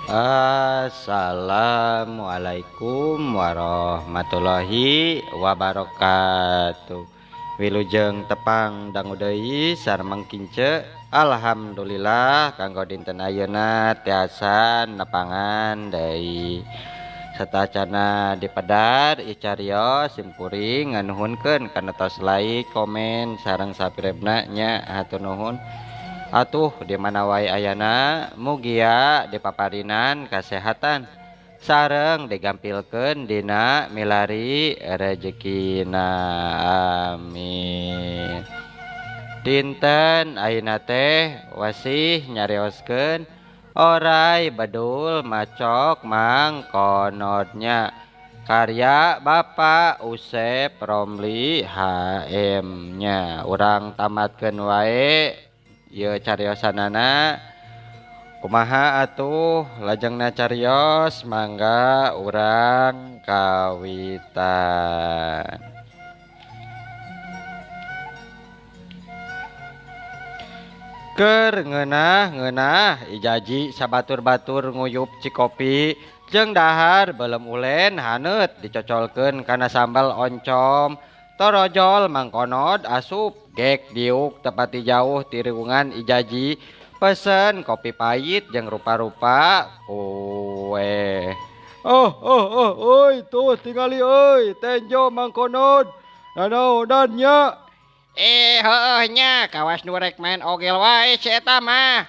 Assalamualaikum warahmatullahi wabarakatuh. Wilujeng tepang dangu deui sareng kince. Alhamdulillah kanggo dinten ayeuna tiasa nepangan deui. Satacana dipedar icarios simkuring nganuhunkeun kana tos like, komen sareng subscribe-na nya hatur nuhun. Atuh di mana wae ayana mugia dipaparinan kasehatan sareng digampilkeun dina milari rejekina, amin. Dinten ayeuna teh wasih nyarioskeun orai bedul macok mangkonodnya karya Bapak Usep Romli HM nya. Urang tamatkeun wae ieu cariosanana. Kumaha atuh lajengna carios, mangga urang kawitan. Keur ngeunah-ngeunah ijaji sabatur-batur nguyup cikopi jeung dahar belem ulen haneut dicocolkeun kana sambal oncom. Torojol mangkonod asup gek diuk tepati jauh tiriungan ijaji pesen kopi pahit jeung rupa-rupa kue. Oh oh oh oi tuh tingali oi tenjo mangkonod nanaonan nya. Heueuh nya kawas nu rek main ogel wae si eta mah.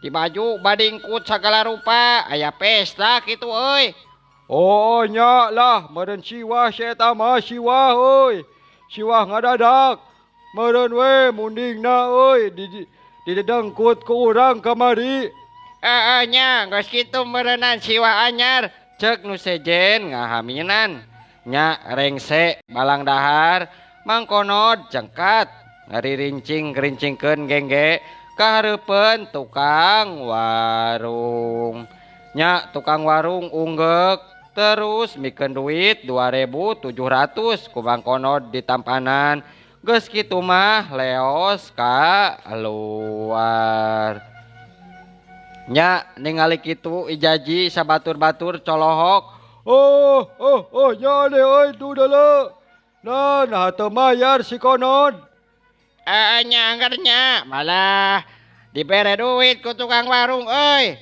Di baju badingkut sagala rupa aya pesta kitu euy. Oh nya lah meureun siwah si eta mah siwah euy. Siwah ngadadak meureun we mundingna euy didedengkut ku urang kamari. Heeh nya geus kitu meureunan siwah anyar ceuk nu sejen ngahaminan. Nya rengse balang dahar mangkonod jengkat ngarincing-rincingkeun gengge kahareupeun tukang warung. Nya tukang warung unggeuk terus mikeun duit 2.700 ku mangkonod ditampanan. Geus kitu mah leos ka luar. Nya ningali kitu ijaji sabatur-batur colohok. Oh oh oh nya deh euy tuh deuleu. Nah, nah teu mayar si konon. Nya angger nya malah dibere duit ku tukang warung euy.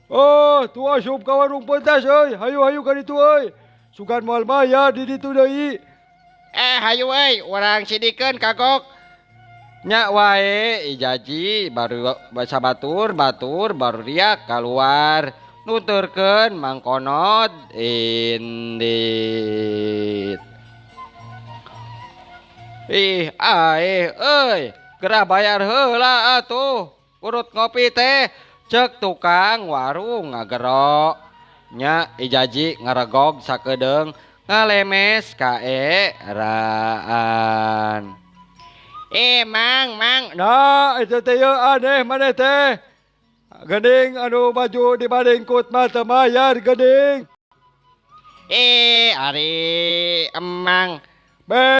Oh, tuh asup ka warung pentas euy. Hayu hayu ka ditu euy. Sugan moal mayar di ditu deui. Hayu euy, urang sidikeun kagok. Nya wae ijaji baru sabatur-batur baru riak kaluar nuturkeun mangkonod indit. Ih, aeh euy, gerah bayar heula atuh. Urut ngopi teh ceuk tukang warung ngagerok. Nya ijaji ngaregog sakedeung ngalemes kaeraan. Mang mang nah itu teh yeuh aneh maneh teh. Geuning anu baju dibadingkut mah teu mayar geuning. Ari emang be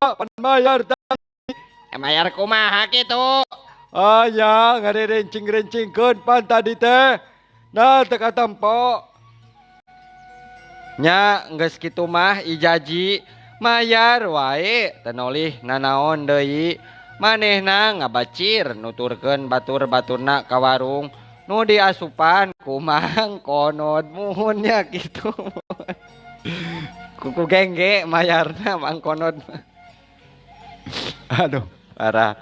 pan mayar tadi. Mayar kumaha kitu? Ah ya ngarincing-rincingkeun pan tadi teh. Nah teu katempo. Nya geus kitu mah ijaji mayar wae teu nolih nanaon deui. Manehna ngabacir nuturkeun batur-baturna ka warung nu diasupan ku mangkonod muhun nya kitu. Kuku gengge mayarna mangkonod. Aduh, parah.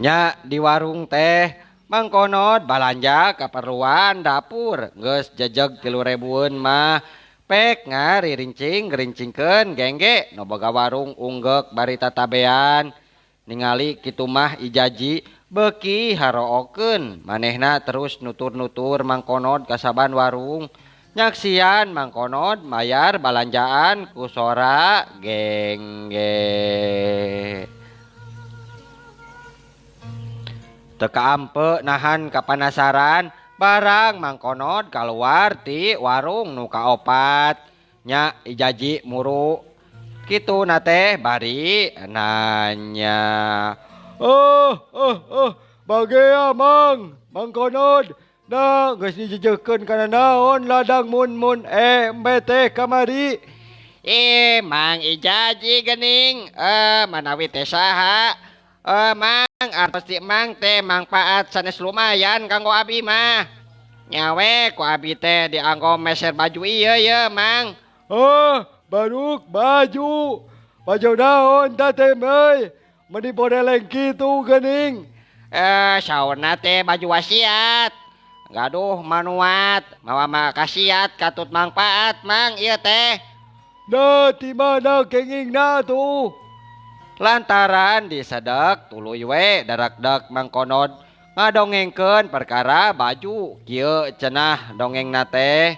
Nya di warung teh mangkonod balanja kaperluan dapur geus jejeg 3.000-eun mah pek ngarincing-rincingkeun gengge nu boga warung unggeuk bari tatabean. Ningali kitu mah ijaji beuki harookeun manehna terus nutur-nutur mangkonod kasaban warung. Nyaksian mangkonod mayar balanjaan ku sora gengge. Teu kaampe nahan kapanasaran barang mangkonod kaluar ti warung nu kaopat. Nya ijaji muru kitu na teh bari nanya. Oh oh oh bagea mang. Mang Konod. Nah, geus dijejeukeun kana naon ladang mun-mun embe teh kamari. Mang Ijaji gening, manawi teh saha? Mang, artos ti Mang teh mangpaat sanes lumayan kanggo abi mah. Nyawe ku abi teh dianggo meser baju ieu ye, Mang. Oh, baruk baju. Baju naon ta teh euy? Meuni boreleng kitu geuning. Saurna teh baju wasiat. Gaduh manuat, mawa mah kasiat katut mangpaat, Mang, ieu teh. Nah, di mana kengingna tuh? Lantaran disedek tuluy we darakdak Mang Konod ngadongengkeun perkara baju kieu cenah dongengna teh.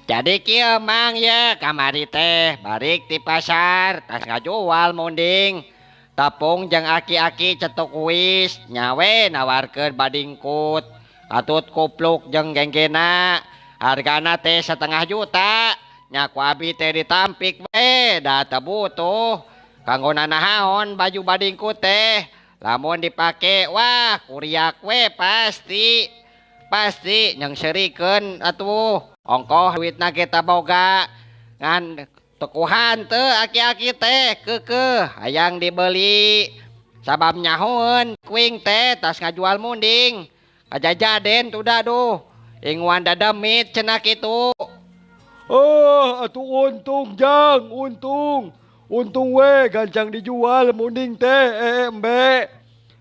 Jadi kieu Mang ye kamari teh balik ti pasar tas ngajual munding. Tapung jeung aki-aki cetuk kuis nyawe nawarkeun badingkut. Katut kupluk jeung genggena hargana teh setengah juta. Nya ku abi teh ditampik we da teu butuh. Kanggo nanahaon baju badingkut teh lamun dipake wah kuriak we pasti. Pasti nyengserikeun atuh. Ongkoh duitna ge boga ngan tekuhan teu aki-aki teh keukeuh hayang dibeli. Sabab nyahoeun kuing teh tas ngajual munding. Kajajaden tuh duh inguan dademit cenah kitu. Oh, atuh untung jang, untung. Untung we gancang dijual munding teh embe.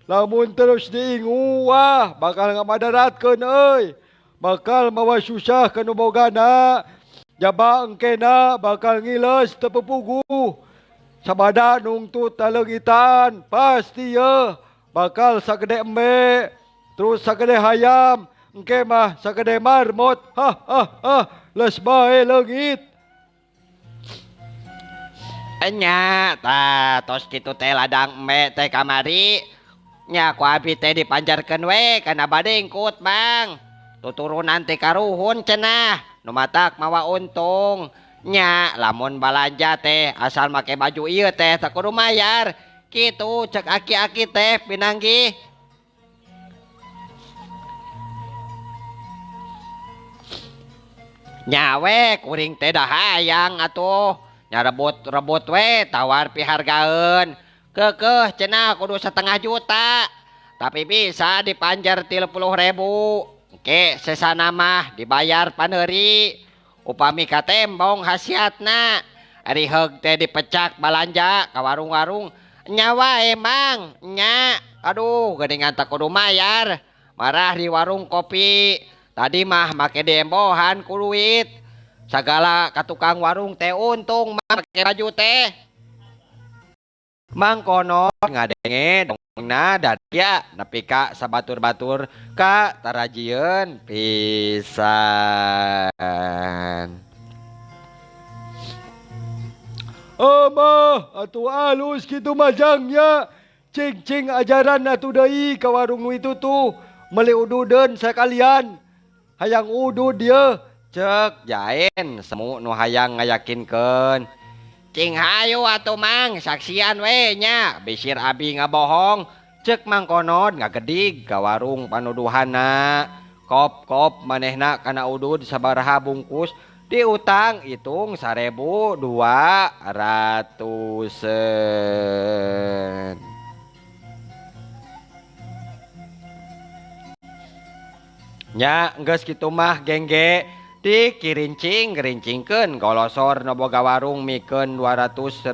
Lamun terus diingu wah bakal ngamadaratkeun euy. Bakal mawa susah ka nu bogana. Jaba engkena bakal ngiles teu puguh. Sabada nungtut taleungitan pasti ye bakal sagede embe. Terus sagede hayam, engke mah sagede marmot. Ha ha ha, les bae leungit. Enya, tah tos kitu teh ladang embe teh kamari. Nya ku abi teh dipanjarkeun we kana badingkut, Bang. Tuturunan teh karuhun cenah, nu matak mawa untung. Nya lamun balanja teh asal make baju ieu teh teu kudu mayar. Kitu cek aki-aki teh pinanggih. Nyawe kuring teh dahayang atuh. Nyarebut-rebut we tawar pihargaeun. Keukeuh cenah kudu setengah juta. Tapi bisa dipanjar 30.000. Engke sesana mah dibayar paneuri. Upami katembong khasiatna. Ari heug teh dipecak balanja ka warung-warung. Nyawa emang nya. Aduh geuningan teh kudu mayar. Marah di warung kopi. Tadi mah make diembohan ku duit. Sagala ka tukang warung teh untung make baju teh. Mang Konod ngadenge dongengna dadia nepi ka sabatur-batur ka tarajieun pisan. Amah atuh alus kitu majangnya. Cing-cing ajaran atuh deui ka warung nu itu tuh. Meuli ududeun sakalian. Hayang udud ye. Cek jaen semu nu hayang ngayakinkeun. Cing hayu atuh Mang saksian we nya bisir abi ngabohong. Cek Mang Konod ngagedig ka warung panuduhana. Kop-kop manehna kana udud sabaraha bungkus diutang hitung 1.200-an. Nya geus kitu mah gengge dikirincing gerincingkeun golosor nu boga warung mikeun 200.000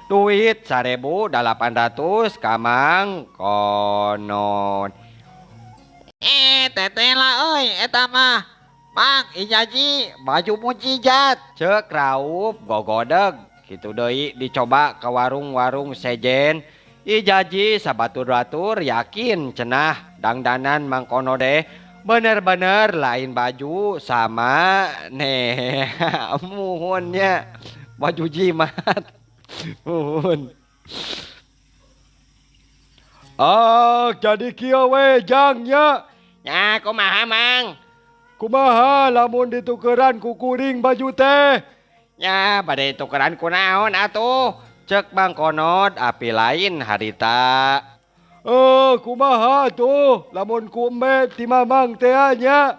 duit 1.800 ka Mang Konod. Teteh lah euy eta mah. Mang Ijaji baju mujijat cek raup gogodeg kitu deui dicoba ka warung-warung sejen. Ijaji sabatur-batur yakin cenah dangdanan Mang Konod deh bener-bener lain baju sama nih muhunnya baju jimat muhun. Ah jadi kieu we jang nya. Nya kumaha Mang? Kumaha lamun ditukeran ku kuring baju teh? Nya bade tukeran ku naon atuh? Cek Mang Konod api lain harita. Kumaha tuh lamun ku embe ti mamang teh nya.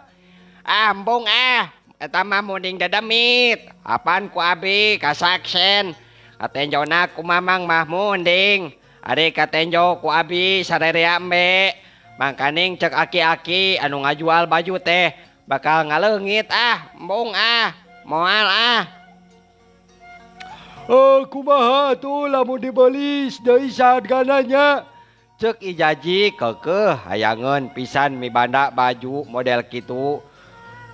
Ambung ah, eta mah munding dedemit. Apan ku abi kasaksen. Katenjona ku mamang mah munding. Ari katenjo ku abi sarerea embe. Mangkaning cek aki-aki anu ngajual baju teh bakal ngaleungit ah, embung ah, moal ah. Kumaha tuh lamun dibeli deui sahargana nya. Cek Ijaji kekeh hayangeun pisan mibanda baju model kitu.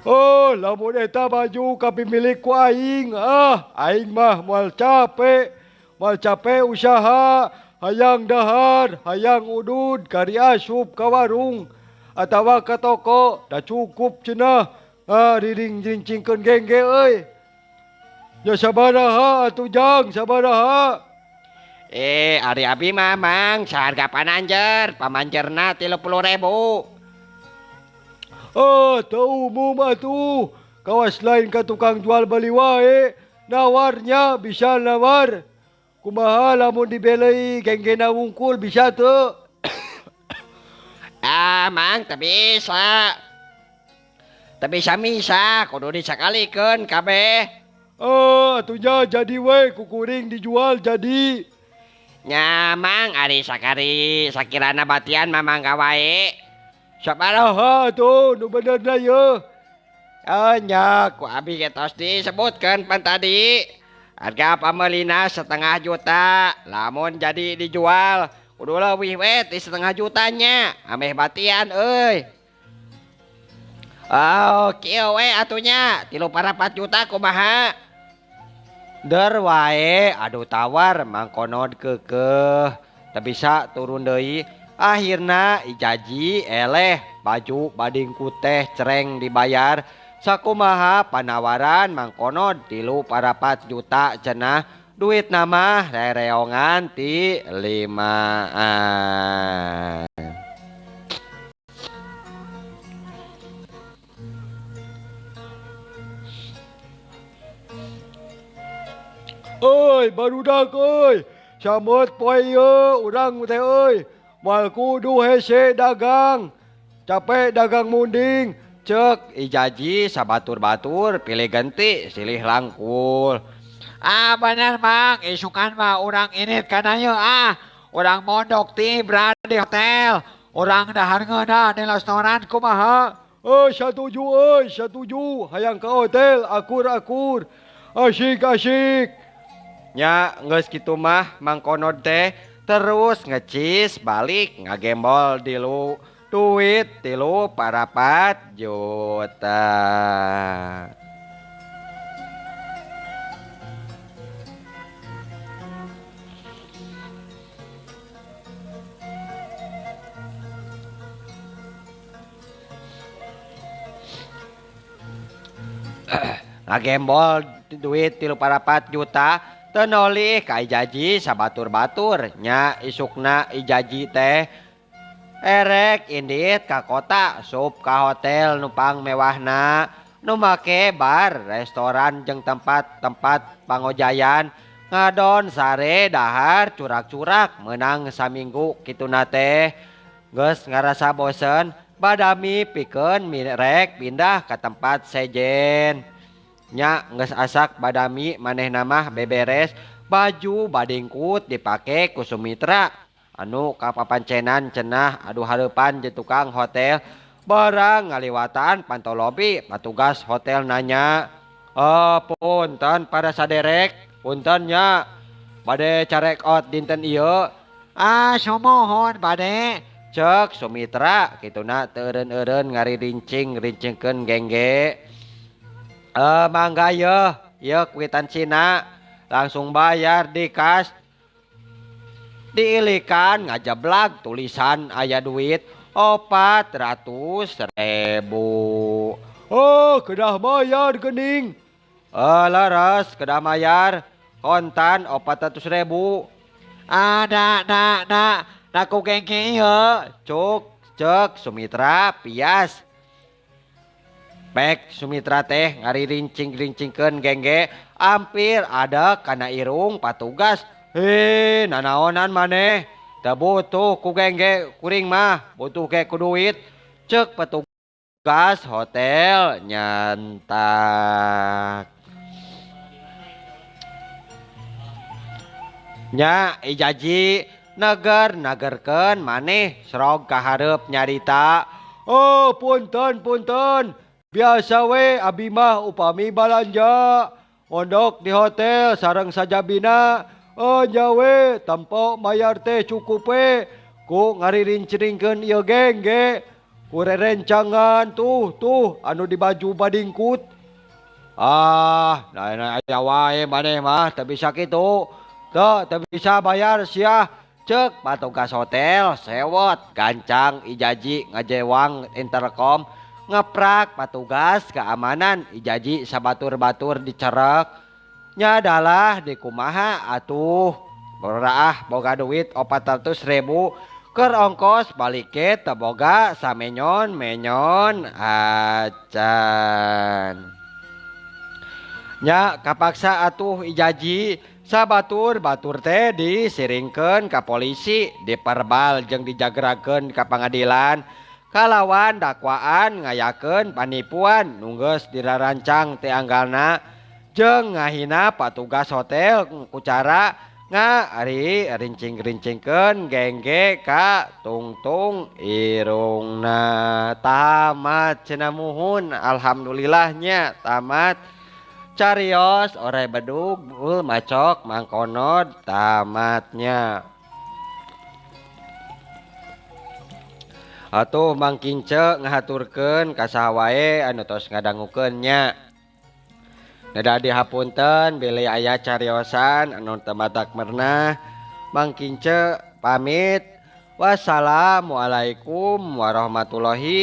Oh, lamun eta baju kapimilik ku aing, ah aing mah moal capek. Moal capek usaha, hayang dahar, hayang udud, kari asup ka warung atawa ka toko, da cukup cenah. Ah, riring rincingkeun gengge euy. Ya sabaraha atuh jang, sabaraha. Ari abi mah mang saharga pananjer, pamanjerna 30.000. Oh, teu umum atuh. Kawas lain ka tukang jual beli wae, nawarnya bisa nawar. Kumaha lamun dibelei genggena wungkul bisa teu? Ah, mang teu bisa. Teu bisa misa, kudu disakalikeun kabeh. Oh, atuh nya jadi we kukuring dijual jadi. Nya mang ari sakari sakirana batian mah mangga wae. Sabaraha tuh nu benerna ye? Oh nya ku abi ge tos disebutkeun pan tadi. Harga pameulina 500.000, lamun jadi dijual kudu leuwih we ti 500.000 nya, ameh batian euy. Oh, kieu we atuh nya, 3,4 juta kumaha? Der wae aduh tawar mangkonod keukeuh teu bisa turun deui. Akhirna Ijaji eleh baju bading ku teh cereng dibayar. Sakumaha panawaran mangkonod 3,4 juta cenah, duit nama rereongan ti 5an. Oi barudak euy, samot poe ieu urang teh euy. Moal kudu hese dagang, capek dagang munding. Cek Ijaji sabatur-batur pilih ganti silih langkul. Ah bener mang, isukan mah urang init kana ieu ah. Urang mondok ti berada di hotel. Urang dahar ngeunah di restoran kumaha? Oh satuju euy, satuju. Hayang ka hotel akur-akur. Asik-asik. Nya geus kitu mah mangkonod teh terus ngecis balik ngagembol dilu duit 3,4 juta. Ngagembol duit 3,4 juta teu nolih ka Ijaji sabatur-batur nya isukna Ijaji teh erek indit ka kota sup ka hotel nupang mewahna nu make bar restoran jeung tempat-tempat pangojayan ngadon sare dahar curak-curak meunang saminggu kituna teh geus ngarasa bosen badami pikeun mirek pindah ka tempat sejen. Nya geus asak badami manehna mah beberes baju badingkut dipake ku Sumitra anu kapapancenan cenah aduh hareupan jeung tukang hotel barang ngaliwatan pantau lobi patugas hotel nanya, punten para saderek punten nya bade carek out dinten ieu. Ah sumohon bade cek Sumitra kituna teu eureun-eureun ngarincing-rincingkeun gengge. Mangga yeuh, yeuh kwitansi-na langsung bayar di kas. Diilikan ngajeblag tulisan aya duit 400.000. Oh, kedah bayar geuning. Leres kedah bayar kontan 400.000. Ah, na na na, na ku gengge ieu. Cuk, cek Sumitra pias. Pek Sumitra teh ngarincing-rincingkeun gengge hampir ada kana irung patugas. Hei, nanaonan maneh? Teu butuh ku gengge kuring mah, butuh ge ku duit. Cek petugas hotel nyantak. Nya Ijaji neger nagerkeun maneh serog ka hareup nyarita. Oh punten punten, biasa we abi mah upami balanja mondok di hotel sareng sajabina. Oh nya we tempo mayar teh cukup we ku ngaririncringkeun ieu gengge ku rerencangan tuh tuh anu di baju badingkut. Ah, nah aya wae maneh mah teu bisa kitu. Teu teu bisa bayar sia. Cek patugas hotel sewot gancang Ijaji ngajewang intercom ngeprak patugas keamanan Ijaji sabatur-batur dicerek. Nyadalah dikumaha atuh beraah boga duit 400.000 keur ongkos balik ke teu boga samenyon menyon acan. Nya kapaksa atuh Ijaji sabatur batur teh disiringkeun ka polisi, diperbal jeung dijagrakeun ka pangadilan kalawan dakwaan ngayakeun panipuan nu geus dirarancang teh anggalna jeung ngahina patugas hotel ku cara ngari rincing-rincingkeun gengge ka tungtung irungna. Tamat cenah muhun, alhamdulillahnya tamat. Carios orai bedug ul macok mangkonod tamatnya. Atuh Mang Kince ngahaturkeun ka saha wae anu tos ngadangukeun nya. Neda dihapunten bilih aya cariosan anu teu matak merenah. Mang Kince pamit. Wassalamualaikum warahmatullahi.